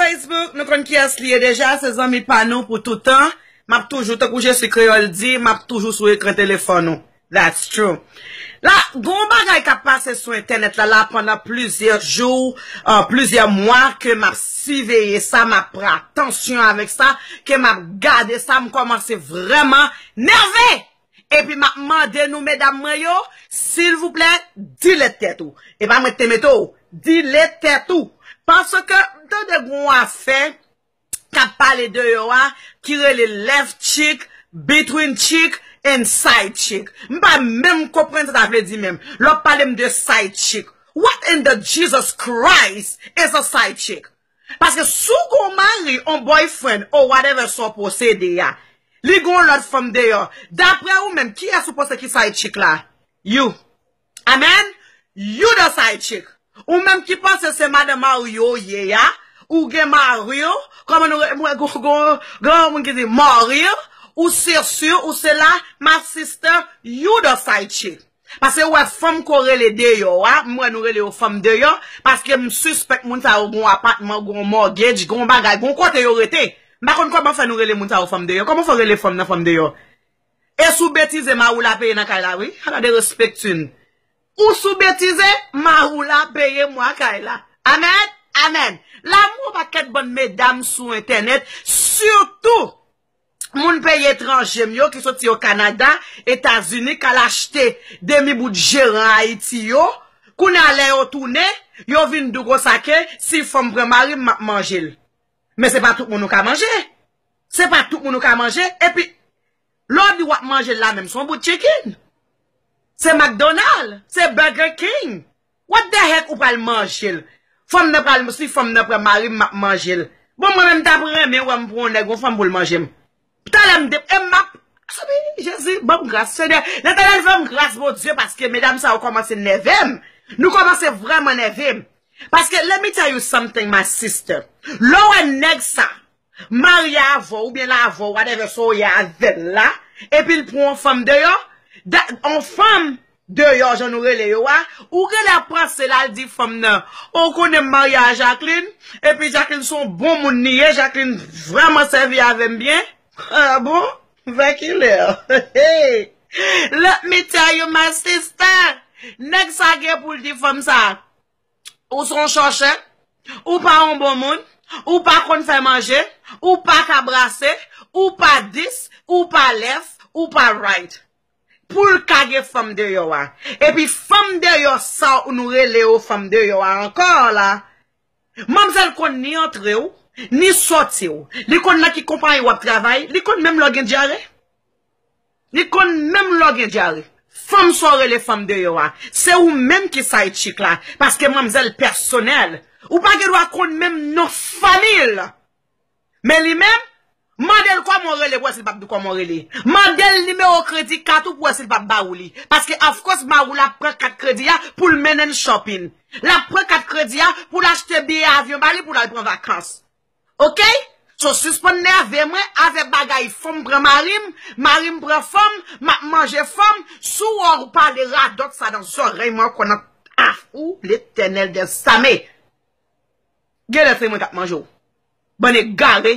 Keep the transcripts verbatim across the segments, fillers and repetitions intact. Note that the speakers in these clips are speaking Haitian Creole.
Facebook, nou konn kiyès li ye deja, se zanmi pa nou pou toutan. M ap toujou, tankou Jesi Kreyòl di, m ap toujou sou ekran telefòn ou. That's true. La, gon bagay k ap pase sou entènèt la, la pandan plizyè jou, euh, plizyè mwa ke m ap siveye sa, m ap pran atansyon avèk sa, ke m ap gade sa, m kòmanse vrèman nève. Epi m ap mande nou, medam mwen yo, silvouplè, delete tèt ou. E pa mwen ki te mete w, delete tèt ou. Paske m tande gon afè k ap pale deyò a, ki rele left chick, between chick, and side chick. M pa menm konprann sa sa vle di menm. Lè w ap pale m de side chick, what in the Jesus Christ is a side chick? Paske si w gon mari, on boyfriend, or whatever sa w posede a, li gon lòt fanm deyò, daprè ou menm, kiyès ou panse ki side chick la? You. Amen? You the side chick. Ou menm ki panse se madan mari w ye a, ou gen mari w, kòman nou re-, mwen gon, gon, gon moun ki di mari w, ou se si, ou se la, my sister, you the side chick. Paske ou wè fanm ko rele deyò a, m wè nou rele yo fanm deyò, paske m sispèk moun sa yo gon apatman, gon mortgage, gon bagay, gon kote yo rete. M pa konn kòman fè nou rele moun sa yo fanm deyò. Kòman fè w rele fanm nan fanm deyò? E si w betize, mari w la peye nan kay la, wi. Ala de respecting. Ou si w betize, mari w la peye mwa kay la. Amen, amen. Lanmou pakèt bann medam sou entènèt, sitou moun peyi etranje m yo ki soti o Kanada, Etazini, k al achte demi bout jeran Ayiti yo, kounye a lè yo tounen, yo vin di w konsa ke si fanm pran mari m, m ap manje l. Men se pa tout moun ou ka manje. Se pa tout moun ou ka manje. Epi, lè w di w ap manje l la menm, se yon bout chicken. Se McDonald, se Burger King. What the heck ou pral manje l? Fanm nan pral, si fanm nan pran mari m, m ap manje l. Bon, mwen menm m t ap renmen wè m pran yon nèg, yon fanm pou l manje m. Talè m de, e m ap, Jezi, ban m gras, Senyè. Letènèl fè m gras, Bondye, paske medam sa yo kòmanse nève m. Nou kòmanse vrèman nève m. Paske, let me tell you something, my sister. Lè w wè nèg sa, marye avè w, oubyen l avè w, whatever, so w ye avè l la, epi l pran yon fanm deyò, da-, yon fanm deyò, jan nou rele yo a, ou genlè ap panse l al di fanm nan, o, ou konnen m marye a Jacqueline, epi Jacqueline se yon bon moun li ye, Jacqueline vrèman sèvi avè m byen. Ah bon? Vè kilè? Let me tell you, my sister, nèg sa gen pou l di fanm sa, ou se yon chòchè, ou pa yon bon moun, ou pa konn fè manje, ou pa ka brase, ou pa dis, ou pa lèf, ou pa right. Pou l ka gen fanm deyò a. Epi fanm deyò sa w nou rele yo fanm deyò a ankò la, manmzèl konn ni antre w, ni sòti w. Li konn nan ki konpayi w ap travay, li konn menm lè w gen dyare. Li konn menm lè w gen dyare. Fanm sa w rele fanm deyò a, se ou menm ki side chick la, paske manmzèl pèsonèl. Ou pa gen dwa konn menm non fanmi l. Men li menm, mande l kòman w rele pou wè si l p ap di w kòman w rele. Mande l nimewo kredi kat ou pou wè si l p ap ba ou li. Paske, of course, mari w la ap pran kat kredi a pou l mennen l shopping. L ap pran kat kredi a pou l achte biyè avyon ba li pou l al pran vakans. Oke? So, sispann nève mwen avèk bagay fanm pran mari m, mari m pran fanm, m ap manje fanm, si w wè w pale radòt sa nan zòrèy mwen ankò nan, ah, ou, Letènèl dèzame. Genlè se mwen k ap manje w. Bann egare.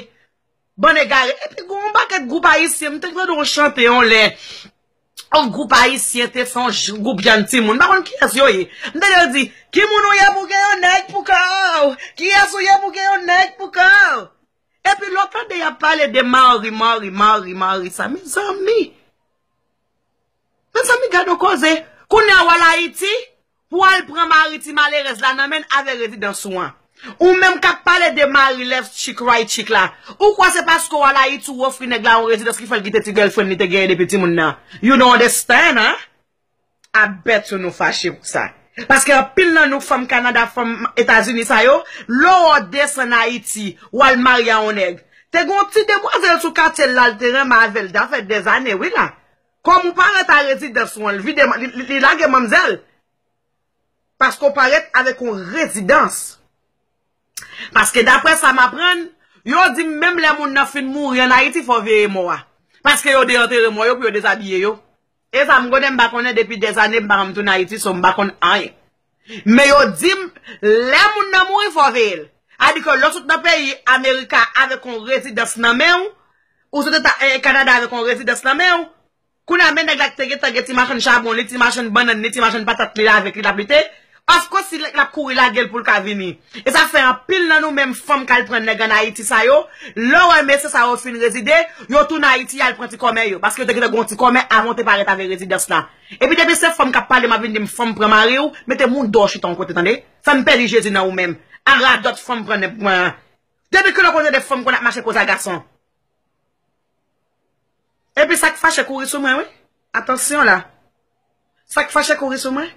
Bann egare. Epi gon yon pakèt gwoup ayisyen, m te tande yon chante yon lè. Yon gwoup ayisyen te fè yon j-, gwoup jèn timoun. M pa konn kiyès yo ye. M tande yo di, ki moun ou ye pou gen yon nèg pou kò w? Kiyès ou ye pou gen yon nèg pou kò w? Epi lè w tande y ap pale de mari, mari, mari, mari sa, mezanmi. Mezanmi, gade yon koze. Kounye a w al Ayiti, pou w al pran mari ti malerèz la nan men l avèk rezidans ou an. Ou menm k ap pale de mari left chick, right chick la. Ou kwè se paske w al Ayiti ou ofri nèg la yon rezidans ki fè l kite ti girlfriend li te genyen depi timoun nan? You don't understand, hein? I bet you nou fache pou sa. Paske anpil nan nou fanm Kanada, fanm Etazini sa yo, lè w desann Ayiti, w al marye a yon nèg. Te gen yon ti demwazèl sou katye l la, l te renmen avè l, sa fè dèzane, wi la. Kòm ou pa ret a rezidans ou an, li vide, li, li, li lage manmzèl. Paske w parèt avèk yon rezidans. Paske daprè sa m aprann, yo di m menm lè moun nan fin mouri ann Ayiti, fò w veye mò a. Paske yo deantere mò yo pou yo dezabiye yo. E sa m konnen, m pa konnen depi dèzane, m pa janm tounen Ayiti, so m pa konn anyen. Men yo di m, lè moun nan mouri, fò w veye l. A di ke lè w sot nan peyi Amerika avèk yon rezidans nan men w, ou sot Eta- eh, Kanada avèk yon rezidans nan men w, kounye a men nèg la ki te gentan gen ti machann chabon li, ti machann bannann li, ti machann patat li la avèk li l ap lite. Of course, si nèg la ap kouri lage l pou l ka vini. E sa fè anpil nan nou menm fanm k al pran nèg ann Ayiti sa yo, lè w wè mesye sa yo fin rezide, yo tounen Ayiti al pran ti kòmè yo. Paske yo te gentan gen yon ti kòmè avan yo te parèt avè rezidans la. Epi depi se fanm k ap pale, m ap vin di m fanm pran mari w, mete mouda w chita yon kote tande. Fanm pèdi Jezi nan ou menm. A radòt fanm pran nèg pran. Depi kilè w konn tande fanm konn ap mache koz a gason? Epi sa k fache kouri sou mwen wi. Atansyon la. Sa k fache kouri sou mwen?